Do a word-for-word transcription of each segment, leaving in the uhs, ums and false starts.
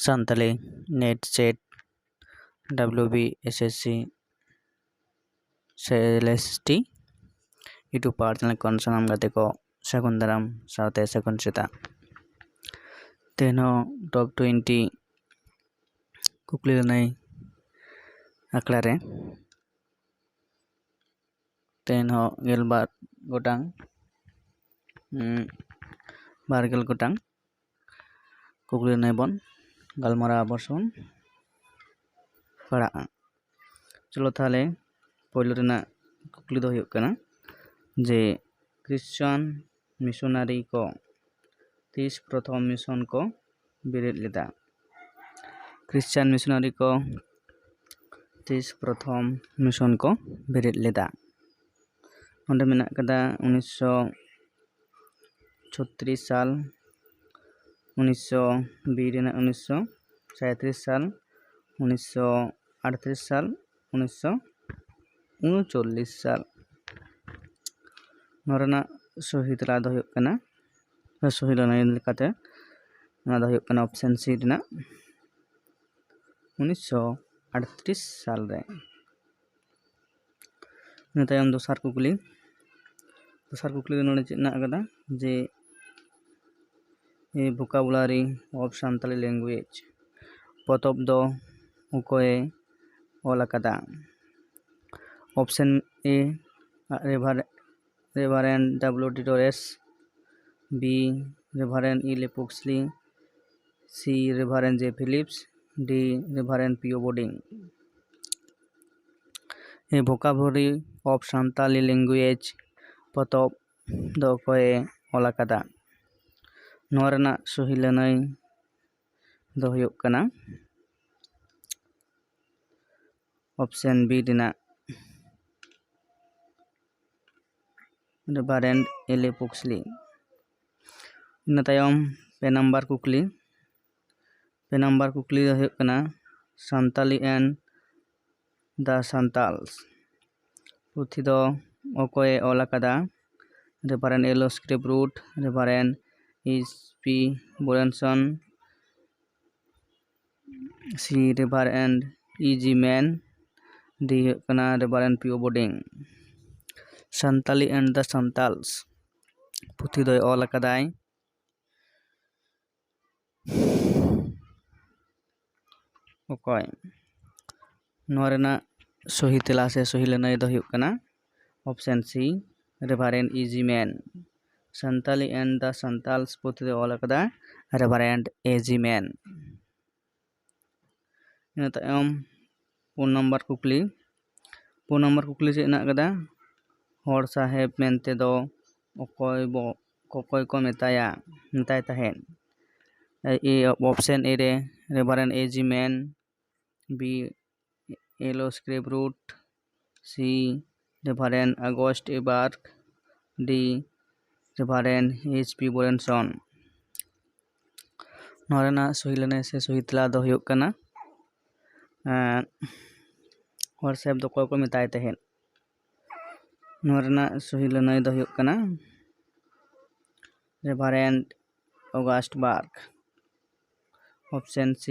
Santali NET SET WBSSC ᱥᱮ LST YouTube ᱯᱟᱲᱦᱟᱣ channel ᱠᱷᱚᱱ ᱥᱟᱱᱟᱢ ᱜᱟᱛᱮ ᱠᱚ ᱥᱟᱹᱜᱩᱱ ᱫᱟᱨᱟᱢ ᱥᱟᱶᱛᱮ ᱥᱟᱹᱜᱩᱱ ᱥᱮᱛᱟᱜ᱾ ᱛᱮᱦᱮᱧ ᱦᱚᱸ ᱴᱚᱯ ᱴᱩᱭᱮᱱᱴᱤ ᱠᱩᱠᱞᱤ ᱞᱟᱹᱱᱟᱹᱭ ᱟᱠᱷᱲᱟ ᱨᱮ ᱛᱮᱦᱮᱧ ᱦᱚᱸ ᱜᱮᱞᱵᱟᱨ ᱜᱚᱴᱟᱝ, ᱩᱸ, ᱵᱟᱨᱜᱮᱞ ᱜᱚᱴᱟᱝ ᱠᱩᱠᱞᱤ ᱞᱟᱹᱱᱟᱹᱭ ᱵᱚᱱ ᱜᱟᱞᱢᱟᱨᱟᱣ ᱟᱵᱚᱱ ᱥᱮ ᱵᱚᱱ ᱯᱟᱲᱦᱟᱜᱼᱟ᱾ ᱪᱚᱞᱚ ᱛᱟᱦᱚᱞᱮ ᱯᱳᱭᱞᱳ ᱨᱮᱱᱟᱜ ᱠᱩᱠᱞᱤ ᱫᱚ ᱦᱩᱭᱩᱜ ᱠᱟᱱᱟ ᱡᱮ ᱠᱷᱨᱤᱥᱪᱟᱱ ᱢᱤᱥᱚᱱᱟᱨᱤ ᱠᱚ ᱛᱤᱥ ᱯᱨᱚᱛᱷᱚᱢ ᱢᱤᱥᱚᱱ ᱠᱚ ᱵᱮᱨᱮᱫ ᱞᱮᱫᱟ? ᱠᱷᱨᱤᱥᱪᱟᱱ ᱢᱤᱥᱚᱱᱟᱨᱤ ᱠᱚ ᱛᱤᱥ ᱯᱨᱚᱛᱷᱚᱢ ᱢᱤᱥᱚᱱ ᱠᱚ ᱵᱮᱨᱮᱫ ᱞᱮᱫᱟ? ᱚᱸᱰᱮ ᱢᱮᱱᱟᱜ ᱠᱟᱫᱟ ᱩᱱᱤᱥᱥᱚ ᱪᱷᱚᱛᱨᱤᱥ ᱥᱟᱞ, ᱩᱱᱤᱥᱥᱚ ᱵᱤ ᱨᱮᱱᱟᱜ ᱩᱱᱤᱥᱥᱚ ᱥᱟᱸᱭᱛᱨᱤᱥ ᱥᱟᱞ, ᱩᱱᱤᱥᱥᱚ ᱟᱴᱛᱨᱤᱥ ᱥᱟᱞ, ᱩᱱᱤᱥᱥᱚ ᱩᱱᱩᱪᱚᱞᱞᱤᱥ ᱥᱟᱞ᱾ ᱱᱚᱣᱟ ᱨᱮᱱᱟᱜ ᱥᱚᱦᱤ ᱛᱮᱞᱟ ᱫᱚ ᱦᱩᱭᱩᱜ ᱠᱟᱱᱟ, ᱥᱚᱦᱤ ᱞᱟᱹᱱᱟᱹᱭ ᱞᱮᱠᱟᱛᱮ ᱚᱱᱟ ᱫᱚ ᱦᱩᱭᱩᱜ ᱠᱟᱱᱟ ᱚᱯᱥᱮᱱ ᱥᱤ ᱨᱮᱱᱟᱜ ᱩᱱᱤᱥᱥᱚ ᱟᱴᱛᱨᱤᱥ ᱥᱟᱞ ᱨᱮ᱾ ᱤᱱᱟᱹ ᱛᱟᱭᱚᱢ ᱫᱚᱥᱟᱨ ᱠᱩᱠᱞᱤ, ᱫᱚᱥᱟᱨ ᱠᱩᱠᱞᱤ ᱨᱮ ᱱᱚᱰᱮ ᱪᱮᱫ ᱢᱮᱱᱟᱜ ᱟᱠᱟᱫᱟ ᱡᱮ ᱮ Vocabulary of Santali Language ᱯᱚᱛᱚᱵ ᱫᱚ ᱚᱠᱚᱭᱮ ᱚᱞ ᱟᱠᱟᱫᱟ? ᱚᱯᱥᱮᱱ ᱮ ᱨᱮᱵᱷᱟᱨ reverend W.D. Torres, B. Reverend E.L.A. Pugsley, C. Reverend J. Phillips, D. Reverend P.O. Bowding᱾ E Vocabulary of Santali Language ᱯᱚᱛᱚᱵ ᱫᱚ ᱚᱠᱚᱭᱮ ᱚᱞ ᱟᱠᱟᱫᱟ? ᱱᱚᱣᱟ ᱨᱮᱱᱟᱜ ᱥᱚᱦᱤ ᱞᱟᱹᱱᱟᱹᱭ ᱫᱚ ᱦᱩᱭᱩᱜ ᱠᱟᱱᱟ ᱚᱯᱥᱮᱱ B ᱨᱮᱱᱟᱜ ᱨᱮᱵᱷᱟᱨᱮᱱᱰ E.L.A. Pugsley᱾ ᱤᱱᱟᱹ ᱛᱟᱭᱚᱢ ᱯᱮ ᱱᱟᱢᱵᱟᱨ ᱠᱩᱠᱞᱤ, ᱯᱮ ᱱᱟᱢᱵᱟᱨ ᱠᱩᱠᱞᱤ ᱫᱚ ᱦᱩᱭᱩᱜ ᱠᱟᱱᱟ Santali and the Santals ᱯᱩᱛᱷᱤ ᱫᱚ ᱚᱠᱚᱭᱮ ᱚᱞ ᱟᱠᱟᱫᱟ? ᱨᱮᱵᱷᱟᱨᱮᱱᱰ L.O. Scripps Root, ᱨᱮᱵᱷᱟᱨᱮᱱᱰ H.P. Bronson, C Reverend E G Man, D ᱦᱩᱭᱩᱜ ᱠᱟᱱᱟ Reverend P O Boding. Santali and the Santals ᱯᱩᱛᱷᱤ ᱫᱚᱭ ᱚᱞ ᱟᱠᱟᱫᱟᱭ ᱚᱠᱚᱭ? ᱱᱚᱣᱟ ᱨᱮᱱᱟᱜ ᱥᱚᱦᱤ ᱛᱮᱞᱟ ᱥᱮ ᱥᱚᱦᱤ ᱞᱟᱹᱱᱟᱹᱭ ᱫᱚ ᱦᱩᱭᱩᱜ ᱠᱟᱱᱟ option C, Reverend E G Man. Santali and the Santals ᱯᱩᱛᱷᱤ ᱫᱚᱭ ᱚᱞ ᱟᱠᱟᱫᱟ Reverend E G Man. ᱤᱱᱟᱹ ᱛᱟᱭᱚᱢ ᱯᱩᱱ ᱱᱟᱢᱵᱟᱨ ᱠᱩᱠᱞᱤ᱾ ᱯᱩᱱ ᱱᱟᱢᱵᱟᱨ ᱠᱩᱠᱞᱤ ᱪᱮᱫ ᱦᱮᱱᱟᱜ ᱟᱠᱟᱫᱟ? ᱦᱚᱲ ᱥᱟᱦᱮᱵᱽ ᱢᱮᱱᱛᱮ ᱫᱚ ᱚᱠᱚᱭ ᱵᱚ ᱚᱠᱚᱭ ᱠᱚ ᱢᱮᱛᱟᱭᱟ ᱢᱮᱛᱟᱭ ᱛᱟᱦᱮᱸᱫ? A, option A ᱨᱮ Reverend E G Man, B L O Scribner, C Reverend August Ebert, D Reverend H P Borenson. ᱱᱚᱣᱟ ᱨᱮᱱᱟᱜ ᱥᱚᱦᱤ ᱞᱟᱹᱱᱟᱹᱭ ᱥᱮ ᱥᱚᱦᱤ ᱛᱮᱞᱟ ᱫᱚ ᱦᱩᱭᱩᱜ ᱠᱟᱱᱟ, ᱮᱸ, ᱦᱚᱲ ᱥᱟᱦᱮᱵᱽ ᱫᱚ ᱚᱠᱚᱭ ᱠᱚ ᱢᱮᱛᱟᱭ ᱛᱟᱦᱮᱸᱫ? ᱱᱚᱣᱟ ᱨᱮᱱᱟᱜ ᱥᱚᱦᱤ ᱞᱟᱹᱱᱟᱹᱭ ᱫᱚ ᱦᱩᱭᱩᱜ ᱠᱟᱱᱟ Reverend August Ebert, option C.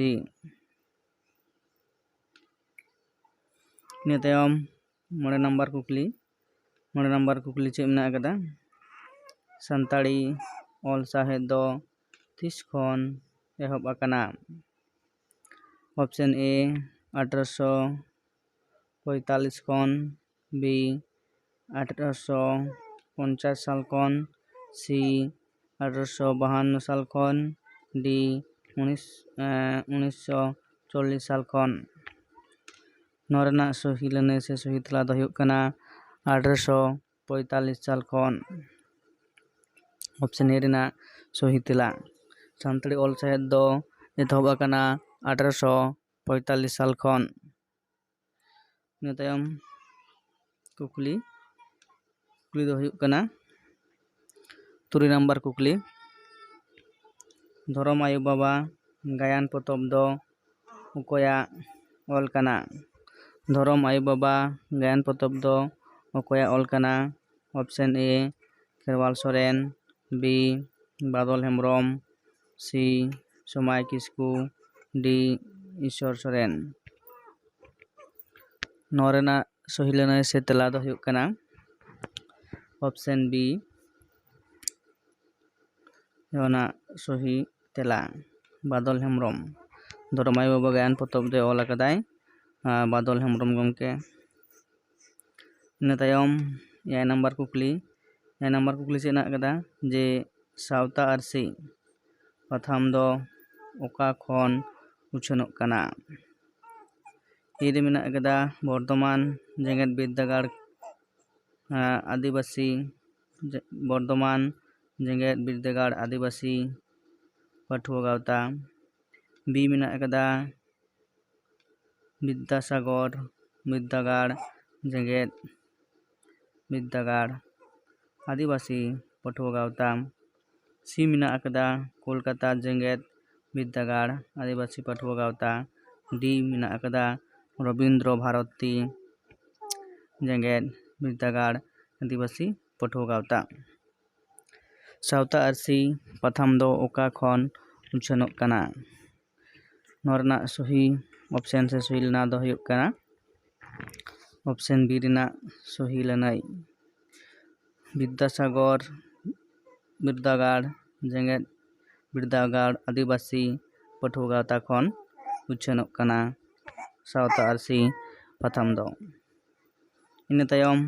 ᱤᱱᱟᱹ ᱛᱟᱭᱚᱢ ᱢᱚᱬᱮ ᱱᱟᱢᱵᱟᱨ ᱠᱩᱠᱞᱤ᱾ ᱢᱚᱬᱮ ᱱᱟᱢᱵᱟᱨ ᱠᱩᱠᱞᱤ ᱪᱮᱫ ᱢᱮᱱᱟᱜ ᱟᱠᱟᱫᱟ? ᱥᱟᱱᱛᱟᱲᱤ ᱚᱞ ᱥᱟᱶᱦᱮᱫ ᱫᱚ ᱛᱤᱥ ᱠᱷᱚᱱ ᱮᱦᱚᱵ ᱟᱠᱟᱱᱟ? Option A, ᱟᱴᱷᱨᱚᱥᱚ ᱯᱚᱸᱭᱛᱟᱞᱞᱤᱥ ᱠᱷᱚᱱ, B, ᱟᱴᱷᱨᱚᱥᱚ ᱯᱚᱧᱪᱟᱥ ᱥᱟᱞ ᱠᱷᱚᱱ, C, ᱟᱴᱷᱨᱚᱥᱚ ᱵᱟᱦᱟᱱᱱᱚ ᱥᱟᱞ ᱠᱷᱚᱱ, D, ᱩᱱᱤᱥ, ᱮᱸ, ᱩᱱᱤᱥᱥᱚ ᱪᱚᱞᱞᱤᱥ ᱥᱟᱞ ᱠᱷᱚᱱ᱾ ᱱᱚᱣᱟ ᱨᱮᱱᱟᱜ ᱥᱚᱦᱤ ᱞᱟᱹᱱᱟᱹᱭ ᱥᱮ ᱥᱚᱦᱤ ᱛᱮᱞᱟ ᱫᱚ ᱦᱩᱭᱩᱜ ᱠᱟᱱᱟ ᱟᱴᱷᱨᱚᱥᱚ ᱯᱚᱸᱭᱛᱟᱞᱞᱤᱥ ᱥᱟᱞ ᱠᱷᱚᱱ᱾ Option A ᱨᱮᱱᱟᱜ ᱥᱚᱦᱤ ᱛᱮᱞᱟ᱾ ᱥᱟᱱᱛᱟᱲᱤ ᱚᱞ ᱥᱟᱶᱦᱮᱫ ᱫᱚ ᱮᱛᱚᱦᱚᱵ ᱟᱠᱟᱱᱟ ᱟᱴᱷᱨᱚᱥᱚ ᱯᱚᱸᱭᱛᱟᱞᱞᱤᱥ ᱥᱟᱞ ᱠᱷᱚᱱ᱾ ᱤᱱᱟᱹ ᱛᱟᱭᱚᱢ ᱠᱩᱠᱞᱤ, ᱠᱩᱠᱞᱤ ᱫᱚ ᱦᱩᱭᱩᱜ ᱠᱟᱱᱟ ᱛᱩᱨᱩᱭ ᱱᱟᱢᱵᱟᱨ ᱠᱩᱠᱞᱤ, ᱫᱷᱚᱨᱚᱢ ᱟᱭᱳ ᱵᱟᱵᱟ ᱜᱟᱭᱟᱱ ᱯᱚᱛᱚᱵ ᱫᱚ ᱚᱠᱚᱭᱟᱜ ᱚᱞ ᱠᱟᱱᱟ? ᱫᱷᱚᱨᱚᱢ ᱟᱭᱳ ᱵᱟᱵᱟ ᱜᱟᱭᱟᱱ ᱯᱚᱛᱚᱵ ᱫᱚ ᱚᱠᱚᱭᱟᱜ ᱚᱞ ᱠᱟᱱᱟ? Option A, Kherwal Soren, B, Badal Hembrom, C, ᱥᱚᱢᱟᱭ ᱠᱤᱥᱠᱩ, D, ᱤᱥᱥᱚᱨ ᱥᱚᱨᱮᱱ᱾ ᱱᱚᱣᱟ ᱨᱮᱱᱟᱜ ᱥᱚᱦᱤ ᱞᱟᱹᱱᱟᱹᱭ ᱥᱮ ᱛᱮᱞᱟ ᱫᱚ ᱦᱩᱭᱩᱜ ᱠᱟᱱᱟ option B, ᱚᱱᱟ ᱥᱚᱦᱤ ᱛᱮᱞᱟ ᱵᱟᱫᱚᱞ ᱦᱮᱢᱵᱨᱚᱢ᱾ ᱫᱷᱚᱨᱚᱢ ᱟᱭᱳ ᱵᱟᱵᱟ ᱜᱟᱭᱟᱱ ᱯᱚᱛᱚᱵ ᱫᱚᱭ ᱚᱞ ᱟᱠᱟᱫᱟᱭ, ᱟᱨ ᱵᱟᱫᱚᱞ ᱦᱮᱢᱵᱨᱚᱢ ᱜᱚᱢᱠᱮ᱾ ᱤᱱᱟᱹ ᱛᱟᱭᱚᱢ ᱮᱭᱟᱭ ᱱᱟᱢᱵᱟᱨ ᱠᱩᱠᱞᱤ, ᱮᱭᱟᱭ ᱱᱟᱢᱵᱟᱨ ᱠᱩᱠᱞᱤ ᱪᱮᱫ ᱦᱮᱱᱟᱜ ᱟᱠᱟᱫᱟ ᱡᱮ ᱥᱟᱶᱛᱟ ᱟᱹᱨᱥᱤ ᱯᱟᱛᱷᱟᱢ ᱫᱚ ᱚᱠᱟ ᱠᱷᱚᱱ ᱩᱪᱷᱟᱹᱱᱚᱜ ᱠᱟᱱᱟ? A ᱨᱮ ᱢᱮᱱᱟᱜ ᱟᱠᱟᱫᱟ ᱵᱚᱨᱫᱷᱚᱢᱟᱱ ᱡᱮᱜᱮᱛ ᱵᱤᱨᱫᱟᱹᱜᱟᱲ, ᱟᱸ, ᱟᱹᱫᱤᱵᱟᱹᱥᱤ ᱡᱮ-, ᱵᱚᱨᱫᱷᱚᱢᱟᱱ ᱡᱮᱜᱮᱛ ᱵᱤᱨᱫᱟᱹᱜᱟᱲ ᱟᱹᱫᱤᱵᱟᱹᱥᱤ ᱯᱟᱹᱴᱷᱩᱣᱟᱹ ᱜᱟᱶᱛᱟ᱾ B ᱢᱮᱱᱟᱜ ᱟᱠᱟᱫᱟ ᱵᱤᱫᱽᱫᱟᱥᱟᱜᱚᱨ ᱵᱤᱨᱫᱟᱹᱜᱟᱲ ᱡᱮᱜᱮᱛ ᱵᱤᱨᱫᱟᱹᱜᱟᱲ ᱟᱹᱫᱤᱵᱟᱹᱥᱤ ᱯᱟᱹᱴᱷᱩᱣᱟᱹ ᱜᱟᱶᱛᱟ᱾ C ᱢᱮᱱᱟᱜ ᱟᱠᱟᱫᱟ ᱠᱳᱞᱠᱟᱛᱟ ᱡᱮᱜᱮᱛ ᱵᱤᱨᱫᱟᱹᱜᱟᱲ ᱟᱹᱫᱤᱵᱟᱹᱥᱤ ᱯᱟᱹᱴᱷᱩᱣᱟᱹ ᱜᱟᱶᱛᱟ᱾ D ᱢᱮᱱᱟᱜ ᱟᱠᱟᱫᱟ ᱨᱚᱵᱤᱱᱫᱨᱚ ᱵᱷᱟᱨᱚᱛᱤ ᱡᱮᱜᱮᱛ ᱵᱤᱨᱫᱟᱹᱜᱟᱲ ᱟᱹᱫᱤᱵᱟᱹᱥᱤ ᱯᱟᱹᱴᱷᱩᱣᱟᱹ ᱜᱟᱶᱛᱟ᱾ ᱥᱟᱶᱛᱟ ᱟᱹᱨᱥᱤ ᱯᱟᱛᱷᱟᱢ ᱫᱚ ᱚᱠᱟ ᱠᱷᱚᱱ ᱩᱪᱷᱟᱹᱱᱚᱜ ᱠᱟᱱᱟ? ᱱᱚᱣᱟ ᱨᱮᱱᱟᱜ ᱥᱚᱦᱤ option ᱥᱮ ᱥᱚᱦᱤ ᱞᱟᱹᱱᱟᱹᱭ ᱫᱚ ᱦᱩᱭᱩᱜ ᱠᱟᱱᱟ option B ᱨᱮᱱᱟᱜ ᱥᱚᱦᱤ ᱞᱟᱹᱱᱟᱹᱭ᱾ ᱵᱤᱫᱽᱫᱟᱥᱟᱜᱚᱨ ᱵᱤᱨᱫᱟᱹᱜᱟᱲ ᱡᱮᱜᱮᱛ ᱵᱤᱨᱫᱟᱹᱜᱟᱲ ᱟᱹᱫᱤᱵᱟᱹᱥᱤ ᱯᱟᱹᱴᱷᱩᱣᱟᱹ ᱜᱟᱶᱛᱟ ᱠᱷᱚᱱ ᱩᱪᱷᱟᱹᱱᱚᱜ ᱠᱟᱱᱟ ᱥᱟᱶᱛᱟ ᱟᱹᱨᱥᱤ ᱯᱟᱛᱷᱟᱢ ᱫᱚ᱾ ᱤᱱᱟᱹ ᱛᱟᱭᱚᱢ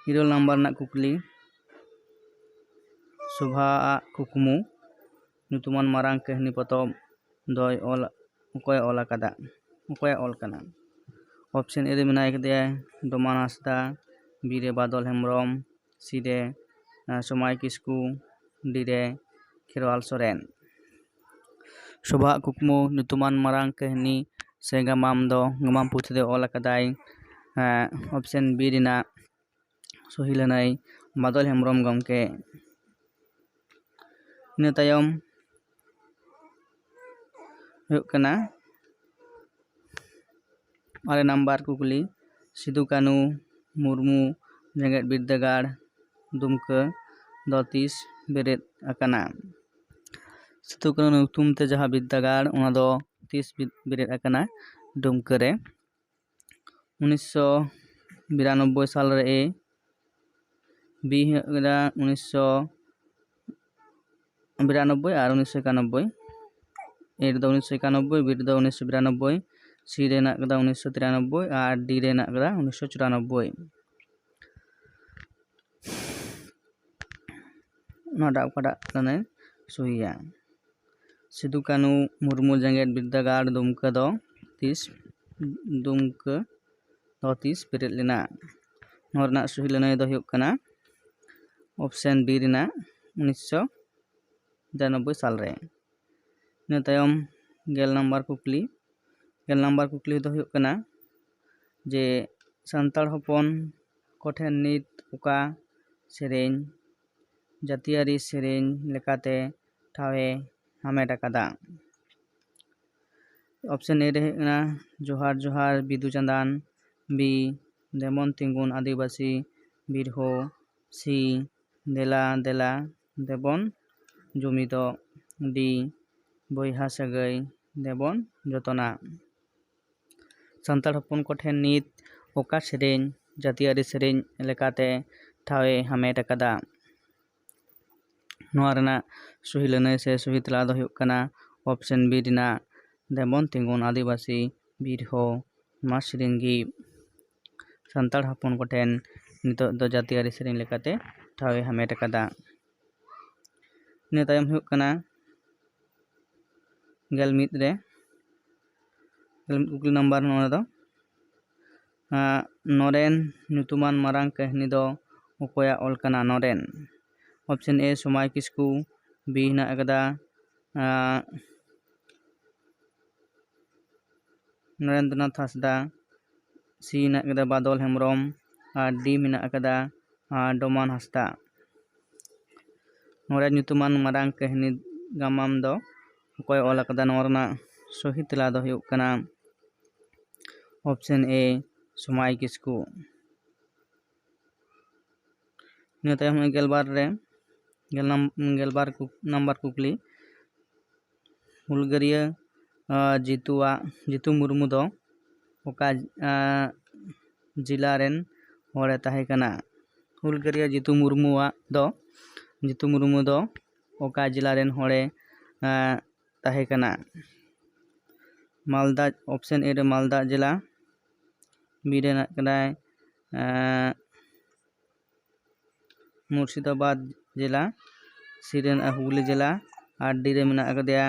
ᱤᱨᱟᱹᱞ ᱱᱟᱢᱵᱟᱨ ᱨᱮᱱᱟᱜ ᱠᱩᱠᱞᱤ, ᱥᱳᱵᱷᱟ ᱟᱜ ᱠᱩᱠᱢᱩ ᱧᱩᱛᱩᱢᱟᱱ ᱢᱟᱨᱟᱝ ᱠᱟᱹᱦᱱᱤ ᱯᱚᱛᱚᱵ ᱫᱚᱭ ᱚᱞ, ᱚᱠᱚᱭᱮ ᱚᱞ ᱟᱠᱟᱫᱟ, ᱚᱠᱚᱭᱟᱜ ᱚᱞ ᱠᱟᱱᱟ? Option A ᱨᱮ ᱢᱮᱱᱟᱭ ᱠᱟᱫᱮᱭᱟ ᱰᱚᱢᱟᱱ ᱦᱟᱸᱥᱫᱟ, B ᱨᱮ ᱵᱟᱫᱚᱞ ᱦᱮᱢᱵᱨᱚᱢ, C ᱨᱮ, ᱟᱸ, ᱥᱚᱢᱟᱭ ᱠᱤᱥᱠᱩ, D ᱨᱮ ᱠᱷᱮᱨᱣᱟᱞ ᱥᱚᱨᱮᱱ᱾ ᱥᱳᱵᱷᱟ ᱟᱜ ᱠᱩᱠᱢᱩ ᱧᱩᱛᱩᱢᱟᱱ ᱢᱟᱨᱟᱝ ᱠᱟᱹᱦᱱᱤ ᱥᱮ ᱜᱟᱢᱟᱢ ᱫᱚ, ᱜᱟᱢᱟᱢ ᱯᱩᱛᱷᱤ ᱫᱚ ᱚᱞ ᱟᱠᱟᱫᱟᱭ, ᱮᱸ, option B ᱨᱮᱱᱟᱜ ᱥᱚᱦᱤ ᱞᱟᱹᱱᱟᱹᱭ ᱵᱟᱫᱚᱞ ᱦᱮᱢᱵᱨᱚᱢ ᱜᱚᱢᱠᱮ᱾ ᱤᱱᱟᱹ ᱛᱟᱭᱚᱢ ᱦᱩᱭᱩᱜ ᱠᱟᱱᱟ ᱟᱨᱮ ᱱᱟᱢᱵᱟᱨ ᱠᱩᱠᱞᱤ, ᱥᱤᱫᱩ ᱠᱟᱹᱱᱩ ᱢᱩᱨᱢᱩ ᱡᱮᱜᱮᱛ ᱵᱤᱨᱫᱟᱹᱜᱟᱲ ᱫᱩᱢᱠᱟᱹ ᱫᱚ ᱛᱤᱥ ᱵᱮᱨᱮᱫ ᱟᱠᱟᱱᱟ? ᱥᱤᱫᱩ ᱠᱟᱹᱱᱩ ᱧᱩᱛᱩᱢ ᱛᱮ ᱡᱟᱦᱟᱸ ᱵᱤᱨᱫᱟᱹᱜᱟᱲ, ᱚᱱᱟ ᱫᱚ ᱛᱤᱥ ᱵᱮᱨᱮᱫ ᱟᱠᱟᱱᱟ ᱰᱩᱢᱠᱟᱹ ᱨᱮ? ᱩᱱᱤᱥᱥᱚ ᱵᱤᱨᱟᱱᱚᱵᱵᱳᱭ ᱥᱟᱞ ᱨᱮ A, B ᱦᱩᱭᱩᱜ ᱠᱟᱱᱟ ᱩᱱᱤᱥᱥᱚ ᱵᱤᱨᱟᱱᱚᱵᱵᱳᱭ ᱟᱨ ᱩᱱᱤᱥᱥᱚ ᱮᱠᱟᱱᱚᱵᱵᱳᱭ᱾ A ᱨᱮᱫᱚ ᱩᱱᱤᱥᱥᱚ ᱮᱠᱟᱱᱚᱵᱵᱳᱭ, B ᱨᱮᱫᱚ ᱩᱱᱤᱥᱥᱚ ᱵᱤᱨᱟᱱᱚᱵᱵᱳᱭ, C ᱨᱮ ᱦᱮᱱᱟᱜ ᱠᱟᱫᱟ ᱩᱱᱤᱥᱥᱚ ᱛᱤᱨᱟᱱᱚᱵᱵᱳᱭ ᱟᱨ D ᱨᱮ ᱦᱮᱱᱟᱜ ᱠᱟᱫᱟ ᱩᱱᱤᱥᱥᱚ ᱪᱩᱨᱟᱱᱚᱵᱵᱳᱭ᱾ ᱱᱚᱣᱟᱴᱟᱜ ᱚᱠᱟᱴᱟᱜ ᱠᱟᱱᱟᱭ ᱥᱩᱦᱤᱭᱟ? ᱥᱤᱫᱩ ᱠᱟᱹᱱᱩ ᱢᱩᱨᱢᱩ ᱡᱮᱜᱮᱛ ᱵᱤᱨᱫᱟᱹᱜᱟᱲ ᱫᱩᱢᱠᱟᱹ ᱫᱚ ᱛᱤᱥ, ᱫᱩᱢᱠᱟᱹ ᱫᱚ ᱛᱤᱥ ᱵᱮᱨᱮᱫ ᱞᱮᱱᱟ? ᱱᱚᱣᱟ ᱨᱮᱱᱟᱜ ᱥᱩᱦᱤ ᱞᱟᱹᱱᱟᱹᱭ ᱫᱚ ᱦᱩᱭᱩᱜ ᱠᱟᱱᱟ option B ᱨᱮᱱᱟᱜ ᱩᱱᱤᱥᱥᱚ ᱛᱤᱨᱟᱱᱚᱵᱵᱳᱭ ᱥᱟᱞ ᱨᱮ᱾ ᱤᱱᱟᱹ ᱛᱟᱭᱚᱢ ᱜᱮᱞ ᱱᱟᱢᱵᱟᱨ ᱠᱩᱠᱞᱤ, ᱜᱮᱞ ᱱᱟᱢᱵᱟᱨ ᱠᱩᱠᱞᱤ ᱫᱚ ᱦᱩᱭᱩᱜ ᱠᱟᱱᱟ ᱡᱮ ᱥᱟᱱᱛᱟᱲ ᱦᱚᱯᱚᱱ ᱠᱚᱴᱷᱮᱱ ᱱᱤᱛ ᱚᱠᱟ ᱥᱮᱨᱮᱧ ᱡᱟᱹᱛᱤᱭᱟᱹᱨᱤ ᱥᱮᱨᱮᱧ ᱞᱮᱠᱟᱛᱮ ᱴᱷᱟᱶ ᱮ ᱦᱟᱢᱮᱴ ᱟᱠᱟᱫᱟ? option A ᱨᱮ ᱦᱩᱭᱩᱜ ᱠᱟᱱᱟ ᱡᱚᱦᱟᱨ ᱡᱚᱦᱟᱨ ᱵᱤᱫᱩ ᱪᱟᱸᱫᱟᱱ, B ᱫᱮᱵᱚᱱ ᱛᱤᱸᱜᱩᱱ ᱟᱹᱫᱤᱵᱟᱹᱥᱤ ᱵᱤᱨᱦᱚ, C ᱫᱮᱞᱟ ᱫᱮᱞᱟ ᱫᱮᱵᱚᱱ ᱡᱩᱢᱤᱫᱚᱜ, D ᱵᱚᱭᱦᱟ ᱥᱟᱹᱜᱟᱹᱭ ᱫᱮᱵᱚᱱ ᱡᱚᱛᱚᱱᱟ᱾ ᱥᱟᱱᱛᱟᱲ ᱦᱚᱯᱚᱱ ᱠᱚᱴᱷᱮᱱ ᱱᱤᱛ ᱚᱠᱟ ᱥᱮᱨᱮᱧ ᱡᱟᱹᱛᱤᱭᱟᱹᱨᱤ ᱥᱮᱨᱮᱧ ᱞᱮᱠᱟᱛᱮ ᱴᱷᱟᱶ ᱮ ᱦᱟᱢᱮᱴ ᱟᱠᱟᱫᱟ? ᱱᱚᱣᱟ ᱨᱮᱱᱟᱜ ᱥᱩᱦᱤ ᱞᱟᱹᱱᱟᱹᱭ ᱥᱮ ᱥᱩᱦᱤ ᱛᱮᱞᱟ ᱫᱚ ᱦᱩᱭᱩᱜ ᱠᱟᱱᱟ option B ᱨᱮᱱᱟᱜ ᱫᱮᱵᱚᱱ ᱛᱤᱸᱜᱩᱱ ᱟᱹᱫᱤᱵᱟᱹᱥᱤ ᱵᱤᱨᱦᱚ ᱢᱟᱥᱨᱤᱝᱜᱤ ᱥᱟᱱᱛᱟᱲ ᱦᱚᱯᱚᱱ ᱠᱚᱴᱷᱮᱱ ᱱᱤᱛᱚᱜ ᱫᱚ ᱡᱟᱹᱛᱤᱭᱟᱹᱨᱤ ᱥᱮᱨᱮᱧ ᱞᱮᱠᱟᱛᱮ ᱴᱷᱟᱶ ᱮ ᱦᱟᱢᱮᱴ ᱟᱠᱟᱫᱟ᱾ ᱤᱱᱟᱹ ᱛᱟᱭᱚᱢ ᱦᱩᱭᱩᱜ ᱠᱟᱱᱟ ᱜᱮᱞ ᱢᱤᱫ ᱨᱮ, ᱜᱮᱞ ᱢᱤᱫ ᱠᱩᱠᱞᱤ ᱱᱟᱢᱵᱟᱨ ᱱᱚᱣᱟ ᱫᱚ, ᱟᱸ, ᱱᱚᱨᱮᱱ ᱧᱩᱛᱩᱢᱟᱱ ᱢᱟᱨᱟᱝ ᱠᱟᱹᱦᱱᱤ ᱫᱚ ᱚᱠᱚᱭᱟᱜ ᱚᱞ ᱠᱟᱱᱟ? ᱱᱚᱨᱮᱱ᱾ option A ᱥᱚᱢᱟᱭ ᱠᱤᱥᱠᱩ, B ᱦᱮᱱᱟᱜ ᱟᱠᱟᱫᱟ, ᱟᱸ, ᱱᱚᱨᱮᱱᱫᱨᱚᱱᱟᱛᱷ ᱦᱟᱸᱥᱫᱟ, C ᱦᱮᱱᱟᱜ ᱟᱠᱟᱫᱟ ᱵᱟᱫᱚᱞ ᱦᱮᱢᱵᱨᱚᱢ, ᱟᱨ D ᱢᱮᱱᱟᱜ ᱟᱠᱟᱫᱟ, ᱟᱸ, ᱰᱚᱢᱟᱱ ᱦᱟᱸᱥᱫᱟ᱾ ᱱᱚᱨᱮᱱ ᱧᱩᱛᱩᱢᱟᱱ ᱢᱟᱨᱟᱝ ᱠᱟᱹᱦᱱᱤ ᱜᱟᱢᱟᱢ ᱫᱚ ᱚᱠᱚᱭ ᱚᱞ ᱟᱠᱟᱫᱟ? ᱱᱚᱣᱟ ᱨᱮᱱᱟᱜ ᱥᱚᱦᱤ ᱛᱮᱞᱟ ᱫᱚ ᱦᱩᱭᱩᱜ ᱠᱟᱱᱟ option A ᱥᱚᱢᱟᱭ ᱠᱤᱥᱠᱩ᱾ ᱤᱱᱟᱹ ᱛᱟᱭᱚᱢ ᱜᱮᱞᱵᱟᱨ ᱨᱮ, ᱜᱮᱞ ᱱᱟᱢ-, ᱜᱮᱞᱵᱟᱨ ᱠᱩᱠ-, ᱱᱟᱢᱵᱟᱨ ᱠᱩᱠᱞᱤ, ᱦᱩᱞᱜᱟᱹᱨᱤᱭᱟᱹ ᱟᱸ, ᱡᱤᱛᱩᱣᱟᱜ, ᱡᱤᱛᱩ ᱢᱩᱨᱢᱩ ᱫᱚ ᱚᱠᱟ, ᱟᱸ, ᱡᱮᱞᱟ ᱨᱮᱱ ᱦᱚᱲᱮ ᱛᱟᱦᱮᱸ ᱠᱟᱱᱟ? ᱦᱩᱞᱜᱟᱹᱨᱤᱭᱟᱹ ᱡᱤᱛᱩ ᱢᱩᱨᱢᱩᱣᱟᱜ ᱫᱚ, ᱡᱤᱛᱩ ᱢᱩᱨᱢᱩ ᱫᱚ ᱚᱠᱟ ᱡᱮᱞᱟ ᱨᱮᱱ ᱦᱚᱲᱮ, ᱟᱸ, ᱛᱟᱦᱮᱸ ᱠᱟᱱᱟ? ᱢᱟᱞᱫᱟ, option A ᱨᱮ ᱢᱟᱞᱫᱟ ᱡᱮᱞᱟ, B ᱨᱮ ᱦᱮᱱᱟᱜ ᱠᱟᱱᱟᱭ, ᱟᱸ, ᱢᱩᱨᱥᱤᱫᱟᱵᱟᱫᱽ ᱡᱮᱞᱟ, C ᱨᱮ ᱦᱮᱱᱟᱜᱼᱟ ᱦᱩᱜᱽᱞᱤ ᱡᱮᱞᱟ, ᱟᱨ D ᱨᱮ ᱢᱮᱱᱟᱜ ᱟᱠᱟᱫᱮᱭᱟ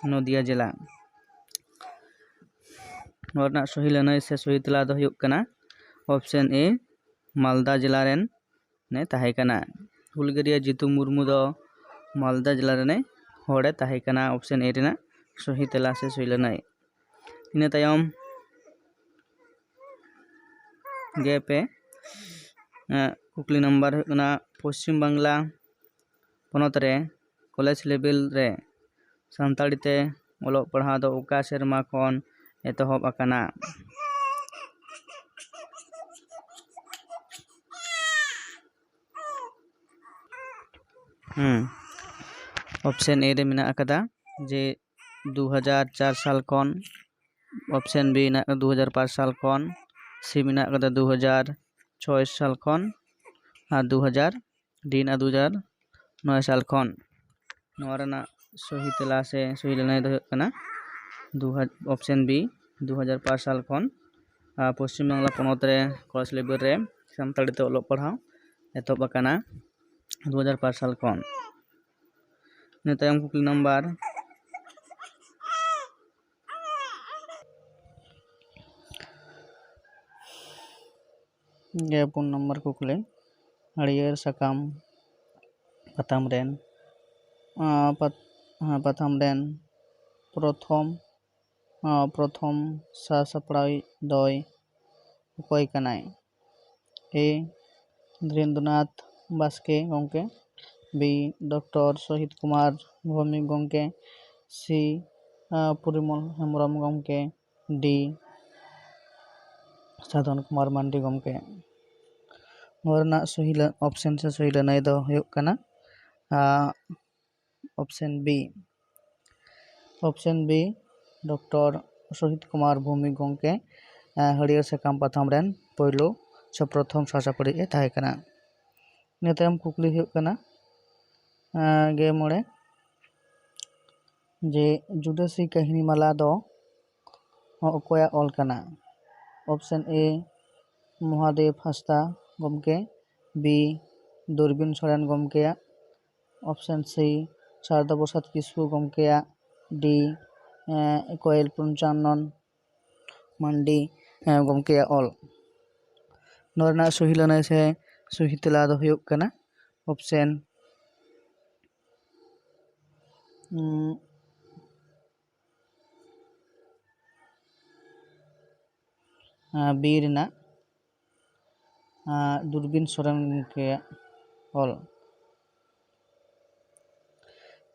ᱱᱚᱫᱤᱭᱟ ᱡᱮᱞᱟ᱾ ᱱᱚᱣᱟ ᱨᱮᱱᱟᱜ ᱥᱚᱦᱤ ᱞᱟᱹᱱᱟᱹᱭ ᱥᱮ ᱥᱚᱦᱤ ᱛᱮᱞᱟ ᱫᱚ ᱦᱩᱭᱩᱜ ᱠᱟᱱᱟ option A, ᱢᱟᱞᱫᱟ ᱡᱮᱞᱟ ᱨᱮᱱ ᱮ ᱛᱟᱦᱮᱸ ᱠᱟᱱᱟ᱾ ᱦᱩᱞᱜᱟᱹᱨᱤᱭᱟᱹ ᱡᱤᱛᱩ ᱢᱩᱨᱢᱩ ᱫᱚ ᱢᱟᱞᱫᱟ ᱡᱮᱞᱟ ᱨᱮᱱ ᱦᱚᱲᱮ ᱛᱟᱦᱮᱸ ᱠᱟᱱᱟ, option A ᱨᱮᱱᱟᱜ ᱥᱚᱦᱤ ᱛᱮᱞᱟ ᱥᱮ ᱥᱚᱦᱤ ᱞᱟᱹᱱᱟᱹᱭ᱾ ᱤᱱᱟᱹ ᱛᱟᱭᱚᱢ ᱜᱮ ᱯᱮ, ᱮᱸ, ᱠᱩᱠᱞᱤ ᱱᱟᱢᱵᱟᱨ ᱦᱩᱭᱩᱜ ᱠᱟᱱᱟ, ᱯᱚᱥᱪᱤᱢ ᱵᱟᱝᱞᱟ ᱯᱚᱱᱚᱛ ᱨᱮ ᱠᱚᱞᱮᱡᱽ ᱞᱮᱵᱮᱞ ᱨᱮ ᱥᱟᱱᱛᱟᱲᱤ ᱛᱮ ᱚᱞᱚᱜ ᱯᱟᱲᱦᱟᱣ ᱫᱚ ᱚᱠᱟ ᱥᱮᱨᱢᱟ ᱠᱷᱚᱱ ᱮᱛᱚᱦᱚᱵ ᱟᱠᱟᱱᱟ? ᱦᱩᱸ, option A ᱨᱮ ᱢᱮᱱᱟᱜ ᱟᱠᱟᱫᱟ ᱡᱮ ᱫᱩ ᱦᱟᱡᱟᱨ ᱪᱟᱨ ᱥᱟᱞ ᱠᱷᱚᱱ, option B ᱢᱮᱱᱟᱜ ᱟᱠᱟᱫᱟ ᱫᱩ ᱦᱟᱡᱟᱨ ᱯᱟᱸᱪ ᱥᱟᱞ ᱠᱷᱚᱱ, C ᱢᱮᱱᱟᱜ ᱟᱠᱟᱫᱟ ᱫᱩ ᱦᱟᱡᱟᱨ ᱪᱷᱚᱭ ᱥᱟᱞ ᱠᱷᱚᱱ, ᱟᱨ ᱫᱩ ᱦᱟᱡᱟᱨ, D ᱢᱮᱱᱟᱜ ᱫᱩ ᱦᱟᱡᱟᱨ ᱱᱚᱭ ᱥᱟᱞ ᱠᱷᱚᱱ᱾ ᱱᱚᱣᱟ ᱨᱮᱱᱟᱜ ᱥᱚᱦᱤ ᱛᱮᱞᱟ ᱥᱮ ᱥᱚᱦᱤ ᱞᱟᱹᱱᱟᱹᱭ ᱫᱚ ᱦᱩᱭᱩᱜ ᱠᱟᱱᱟ ᱫᱩ ᱦᱟᱡᱟᱨ, option B, ᱫᱩ ᱦᱟᱡᱟᱨ ᱯᱟᱸᱪ ᱥᱟᱞ ᱠᱷᱚᱱ, ᱟᱨ, ᱯᱚᱥᱪᱤᱢ ᱵᱟᱝᱞᱟ ᱯᱚᱱᱚᱛ ᱨᱮ ᱠᱚᱞᱮᱡᱽ ᱞᱮᱵᱮᱞ ᱨᱮ ᱥᱟᱱᱛᱟᱲᱤ ᱛᱮ ᱚᱞᱚᱜ ᱯᱟᱲᱦᱟᱣ ᱮᱛᱚᱦᱚᱵ ᱟᱠᱟᱱᱟ ᱫᱩ ᱦᱟᱡᱟᱨ ᱯᱟᱸᱪ ᱥᱟᱞ ᱠᱷᱚᱱ᱾ ᱤᱱᱟᱹ ᱛᱟᱭᱚᱢ ᱠᱩᱠᱞᱤ ᱱᱟᱢᱵᱟᱨ ᱜᱮ ᱯᱩᱱ ᱱᱟᱢᱵᱟᱨ ᱠᱩᱠᱞᱤ, ᱦᱟᱹᱨᱭᱟᱹᱲ ᱥᱟᱠᱟᱢ ᱯᱟᱛᱷᱟᱢ ᱨᱮᱱ, ᱟᱸ, ᱯᱟᱛ-, ᱦᱮᱸ, ᱯᱟᱛᱷᱟᱢ ᱨᱮᱱ ᱯᱨᱚᱛᱷᱚᱢ, ᱟᱸ, ᱯᱨᱚᱛᱷᱚᱢ ᱥᱟᱥᱟᱯᱲᱟᱣᱤᱡ ᱫᱚᱭ ᱚᱠᱚᱭ ᱠᱟᱱᱟᱭ? A, ᱫᱷᱤᱨᱮᱱᱫᱨᱚᱱᱟᱛᱷ ᱵᱟᱥᱠᱮ ᱜᱚᱢᱠᱮ, B, ᱰᱚᱠᱴᱚᱨ ᱥᱚᱦᱤᱛ ᱠᱩᱢᱟᱨ ᱵᱷᱳᱣᱢᱤᱠ ᱜᱚᱢᱠᱮ, C, ᱟᱸ, ᱯᱚᱨᱤᱢᱚᱞ ᱦᱮᱢᱵᱨᱚᱢ ᱜᱚᱢᱠᱮ, D, ᱥᱟᱫᱷᱚᱱ ᱠᱩᱢᱟᱨ ᱢᱟᱱᱰᱤ ᱜᱚᱢᱠᱮ᱾ ᱱᱚᱣᱟ ᱨᱮᱱᱟᱜ ᱥᱚᱦᱤ ᱞᱟ-, option ᱥᱮ ᱥᱚᱦᱤ ᱞᱟᱹᱱᱟᱹᱭ ᱫᱚ ᱦᱩᱭᱩᱜ ᱠᱟᱱᱟ, ᱟᱸ, option B, option B, doctor Sohit Kumar Bhowmik ᱜᱚᱢᱠᱮ ᱦᱟᱹᱨᱭᱟᱹᱲ ᱥᱟᱠᱟᱢ ᱯᱟᱛᱷᱟᱢ ᱨᱮᱱ ᱯᱳᱭᱞᱳ ᱥᱮ ᱯᱨᱚᱛᱷᱚᱢ ᱥᱟᱪᱟᱯᱟᱹᱨᱤ ᱮ ᱛᱟᱦᱮᱸ ᱠᱟᱱᱟ᱾ ᱤᱱᱟᱹ ᱛᱟᱭᱚᱢ ᱠᱩᱠᱞᱤ ᱦᱩᱭᱩᱜ ᱠᱟᱱᱟ ᱜᱮ ᱢᱚᱬᱮ, ᱡᱮ ᱡᱩᱰᱟᱹᱥᱤ ᱠᱟᱹᱦᱱᱤ ᱢᱟᱞᱟ ᱫᱚ ᱚᱠᱚᱭᱟᱜ ᱚᱞ ᱠᱟᱱᱟ? ᱚᱯᱥᱮᱱ ᱮ ᱢᱚᱦᱟᱫᱮᱵ ᱦᱟᱸᱥᱫᱟ ᱜᱚᱢᱠᱮ, ᱵᱤ ᱫᱩᱨᱵᱤᱱ ᱥᱚᱨᱮᱱ ᱜᱚᱢᱠᱮᱭᱟᱜ, ᱚᱯᱥᱮᱱ ᱥᱤ ᱥᱟᱨᱚᱫᱟ ᱯᱨᱚᱥᱟᱫᱽ ᱠᱤᱥᱠᱩ ᱜᱚᱢᱠᱮᱭᱟᱜ, ᱰᱤ ᱠᱚᱭᱮᱞ ᱯᱚᱧᱪᱟᱱᱚᱱ ᱢᱟᱱᱰᱤ ᱜᱚᱢᱠᱮᱭᱟᱜ ᱚᱞ᱾ ᱱᱚᱣᱟ ᱨᱮᱱᱟᱜ ᱥᱚᱦᱤ ᱞᱟᱹᱱᱟᱹᱭ ᱥᱮ ᱥᱚᱦᱤ ᱛᱮᱞᱟ ᱫᱚ ᱦᱩᱭᱩᱜ ᱠᱟᱱᱟ ᱚᱯᱥᱮᱱ ᱵᱤ ᱨᱮᱱᱟᱜ ᱫᱩᱨᱵᱤᱱ ᱥᱚᱨᱮᱱ ᱜᱚᱢᱠᱮᱭᱟᱜ ᱚᱞ᱾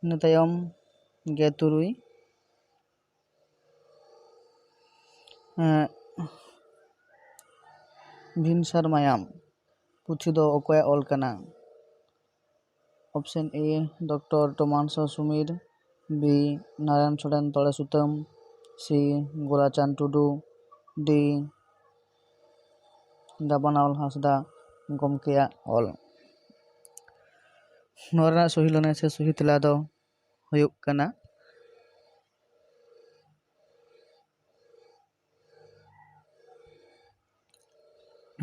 ᱤᱱᱟᱹ ᱛᱟᱭᱚᱢ ᱜᱮ ᱛᱩᱨᱩᱭ, ᱵᱷᱤᱢᱥᱟᱨ ᱢᱟᱭᱟᱢ ᱯᱩᱛᱷᱤ ᱫᱚ ᱚᱠᱚᱭᱟᱜ ᱚᱞ ᱠᱟᱱᱟ? ᱚᱯᱥᱮᱱ ᱮ ᱰᱚᱠᱴᱚᱨ ᱴᱳᱢᱟᱱᱥᱳ ᱥᱩᱢᱤᱨ, ᱵᱤ ᱱᱟᱨᱟᱭᱚᱱ ᱥᱚᱨᱮᱱ ᱛᱚᱲᱮ ᱥᱩᱛᱟᱹᱢ, ᱥᱤ ᱜᱳᱨᱟᱪᱟᱸᱫᱽ ᱴᱩᱰᱩ, ᱰᱤ ᱫᱟᱵᱟᱱᱟᱣᱟᱞ ᱦᱟᱸᱥᱫᱟ ᱜᱚᱢᱠᱮᱭᱟᱜ ᱚᱞ᱾ ᱱᱚᱣᱟ ᱨᱮᱱᱟᱜ ᱥᱚᱦᱤ ᱞᱟᱹᱱᱟᱹᱭ ᱥᱮ ᱥᱚᱦᱤ ᱛᱮᱞᱟ ᱫᱚ ᱦᱩᱭᱩᱜ ᱠᱟᱱᱟ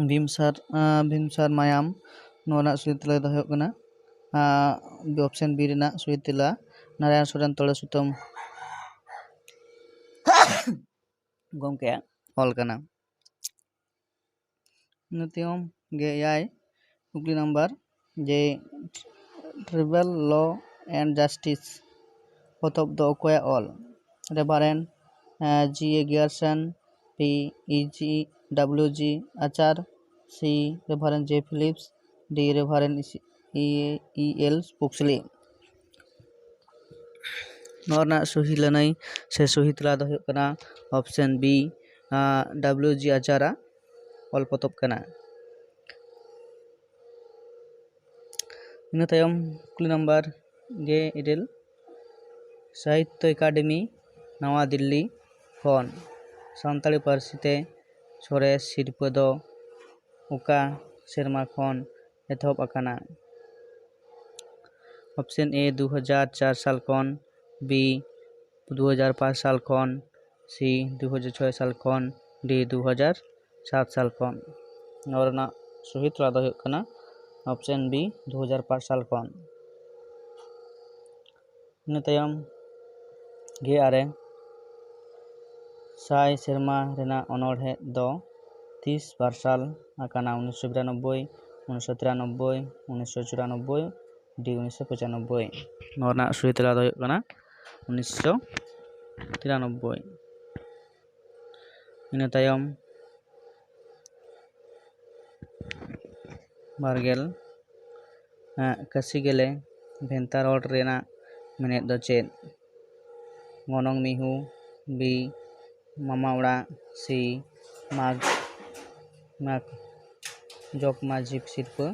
ᱵᱷᱤᱢᱥᱟᱨ ᱵᱷᱤᱢᱥᱟᱨ ᱢᱟᱭᱟᱢ᱾ ᱱᱚᱣᱟ ᱨᱮᱱᱟᱜ ᱥᱚᱦᱤ ᱛᱮᱞᱟ ᱫᱚ ᱦᱩᱭᱩᱜ ᱠᱟᱱᱟ ᱚᱯᱥᱮᱱ ᱵᱤ ᱨᱮᱱᱟᱜ ᱥᱚᱦᱤ ᱛᱮᱞᱟ ᱱᱟᱨᱟᱭᱚᱱ ᱥᱚᱨᱮᱱ ᱛᱚᱲᱮ ᱥᱩᱛᱟᱹᱢ ᱜᱚᱢᱠᱮᱭᱟᱜ ᱚᱞ ᱠᱟᱱᱟ᱾ ᱤᱱᱟᱹ ᱛᱟᱭᱚᱢ ᱜᱮ ᱮᱭᱟᱭ ᱠᱩᱠᱞᱤ ᱱᱟᱢᱵᱟᱨ, ᱡᱮ Tribal Law and Justice ᱯᱚᱛᱚᱵ ᱫᱚ ᱚᱠᱚᱭᱟᱜ ᱚᱞ? ᱨᱮᱵᱷᱟᱨᱮᱱᱰ ᱡᱤ ᱮ ᱜᱤᱭᱟᱨᱥᱚᱱ, ᱯᱤ ᱤ ᱡᱤ ᱰᱟᱵᱞᱤᱭᱩ ᱡᱤ ᱟᱪᱟᱨ, ᱥᱤ ᱨᱮᱵᱷᱟᱨᱮᱱᱰ ᱡᱮ ᱯᱷᱤᱞᱤᱯᱥ, ᱰᱤ ᱨᱮᱵᱷᱟᱨᱮᱱᱰ ᱤ ᱮᱞ ᱯᱩᱠᱥᱞᱤ᱾ ᱱᱚᱣᱟ ᱨᱮᱱᱟᱜ ᱥᱚᱦᱤ ᱞᱟᱹᱱᱟᱹᱭ ᱥᱮ ᱥᱚᱦᱤ ᱛᱮᱞᱟ ᱫᱚ ᱦᱩᱭᱩᱜ ᱠᱟᱱᱟ ᱚᱯᱥᱮᱱ ᱵᱤ, ᱰᱟᱵᱞᱤᱭᱩ ᱡᱤ ᱟᱪᱟᱨᱟᱜ ᱚᱞ ᱯᱚᱛᱚᱵ ᱠᱟᱱᱟ᱾ ᱤᱱᱟᱹ ᱛᱟᱭᱚᱢ ᱠᱩᱠᱞᱤ ᱱᱟᱢᱵᱟᱨ ᱜᱮ ᱤᱨᱟᱹᱞ, ᱥᱟᱦᱤᱛᱛᱚ ᱮᱠᱟᱰᱮᱢᱤ ᱱᱟᱣᱟ ᱫᱤᱞᱞᱤ ᱠᱷᱚᱱ ᱥᱟᱱᱛᱟᱲᱤ ᱯᱟᱹᱨᱥᱤ ᱛᱮ ᱥᱚᱨᱮᱥ ᱥᱤᱨᱯᱟᱹ ᱫᱚ ᱚᱠᱟ ᱥᱮᱨᱢᱟ ᱠᱷᱚᱱ ᱮᱛᱚᱦᱚᱵ ᱟᱠᱟᱱᱟ? ᱚᱯᱥᱮᱱ ᱮ, ᱫᱩ ᱦᱟᱡᱟᱨ ᱪᱟᱨ ᱥᱟᱞ ᱠᱷᱚᱱ, ᱵᱤ, ᱫᱩ ᱦᱟᱡᱟᱨ ᱯᱟᱸᱪ ᱥᱟᱞ ᱠᱷᱚᱱ, ᱥᱤ, ᱫᱩ ᱦᱟᱡᱟᱨ ᱪᱷᱚᱭ ᱥᱟᱞ ᱠᱷᱚᱱ, ᱰᱤ, ᱫᱩ ᱦᱟᱡᱟᱨ ᱥᱟᱛ ᱥᱟᱞ ᱠᱷᱚᱱ᱾ ᱱᱚᱣᱟ ᱨᱮᱱᱟᱜ ᱥᱚᱦᱤ ᱛᱮᱞᱟ ᱫᱚ ᱦᱩᱭᱩᱜ ᱠᱟᱱᱟ ᱚᱯᱥᱮᱱ ᱵᱤ, ᱫᱩ ᱦᱟᱡᱟᱨ ᱯᱟᱸᱪ ᱥᱟᱞ ᱠᱷᱚᱱ᱾ ᱤᱱᱟᱹ ᱛᱟᱭᱚᱢ ᱜᱮᱞ ᱟᱨᱮ ᱥᱟᱭ ᱥᱮᱨᱢᱟ ᱨᱮᱱᱟᱜ ᱚᱱᱚᱬᱦᱮ ᱫᱚ ᱛᱤᱥ ᱯᱟᱨᱥᱟᱞ ᱟᱠᱟᱱᱟ? ᱩᱱᱤᱥᱥᱚ ᱵᱤᱨᱟᱱᱚᱵᱵᱳᱭ, ᱩᱱᱤᱥᱥᱚ ᱛᱤᱨᱟᱱᱚᱵᱵᱳᱭ, ᱩᱱᱤᱥᱥᱚ ᱪᱩᱨᱟᱱᱚᱵᱵᱳᱭ, ᱰᱤ ᱩᱱᱤᱥᱥᱚ ᱯᱚᱸᱪᱟᱱᱚᱵᱵᱳᱭ᱾ ᱱᱚᱣᱟ ᱨᱮᱱᱟᱜ ᱥᱚᱦᱤ ᱛᱮᱞᱟ ᱫᱚ ᱦᱩᱭᱩᱜ ᱠᱟᱱᱟ ᱩᱱᱤᱥᱥᱚ ᱛᱤᱨᱟᱱᱚᱵᱵᱳᱭ᱾ ᱤᱱᱟᱹ ᱛᱟᱭᱚᱢ ᱵᱟᱨᱜᱮᱞ, ᱮᱸ, ᱠᱟᱹᱥᱤ ᱜᱮᱞᱮ ᱵᱷᱮᱱᱛᱟ ᱨᱚᱲ ᱨᱮᱱᱟᱜ ᱢᱮᱱᱮᱫ ᱫᱚ ᱪᱮᱫ? ᱜᱚᱱᱚᱝ ᱢᱤᱦᱩ, ᱵᱤ, ᱢᱟᱢᱟ ᱚᱲᱟᱜ, ᱥᱤ, ᱢᱟᱜᱽ, ᱢᱟᱜᱽ, ᱡᱚᱜᱽ ᱢᱟᱹᱡᱷᱤ ᱥᱤᱨᱯᱟᱹ,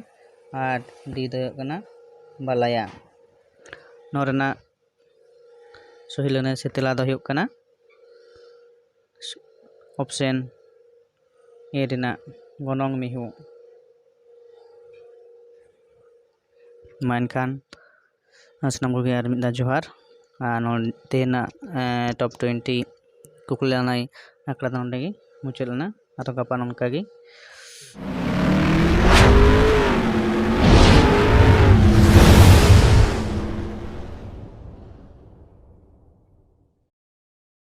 ᱟᱨ ᱰᱤ ᱫᱚ ᱦᱩᱭᱩᱜ ᱠᱟᱱᱟ ᱵᱟᱞᱟᱭᱟ᱾ ᱱᱚᱣᱟ ᱨᱮᱱᱟᱜ ᱥᱚᱦᱤ ᱞᱟᱹᱱᱟᱹᱭ ᱥᱮ ᱛᱮᱞᱟ ᱫᱚ ᱦᱩᱭᱩᱜ ᱠᱟᱱᱟ ᱚᱯᱥᱮᱱ ᱮ ᱨᱮᱱᱟᱜ ᱜᱚᱱᱚᱝ ᱢᱤᱦᱩ᱾ ᱢᱟ ᱮᱱᱠᱷᱟᱱ ᱥᱟᱱᱟᱢ ᱠᱚᱜᱮ ᱟᱨ ᱢᱤᱫ ᱫᱷᱟᱣ ᱡᱚᱦᱟᱨ᱾ ᱟᱨ ᱱᱚᱰᱮ ᱛᱮᱦᱮᱧᱟᱜ, ᱮᱸ, ᱴᱚᱯ ᱴᱩᱭᱮᱱᱴᱤ ᱠᱩᱠᱞᱤ ᱞᱟᱹᱱᱟᱹᱭ ᱟᱠᱷᱲᱟ ᱫᱚ ᱱᱚᱰᱮ ᱜᱮ ᱢᱩᱪᱟᱹᱫ ᱮᱱᱟ᱾ ᱟᱨᱦᱚᱸ ᱜᱟᱯᱟ ᱱᱚᱝᱠᱟ ᱜᱮ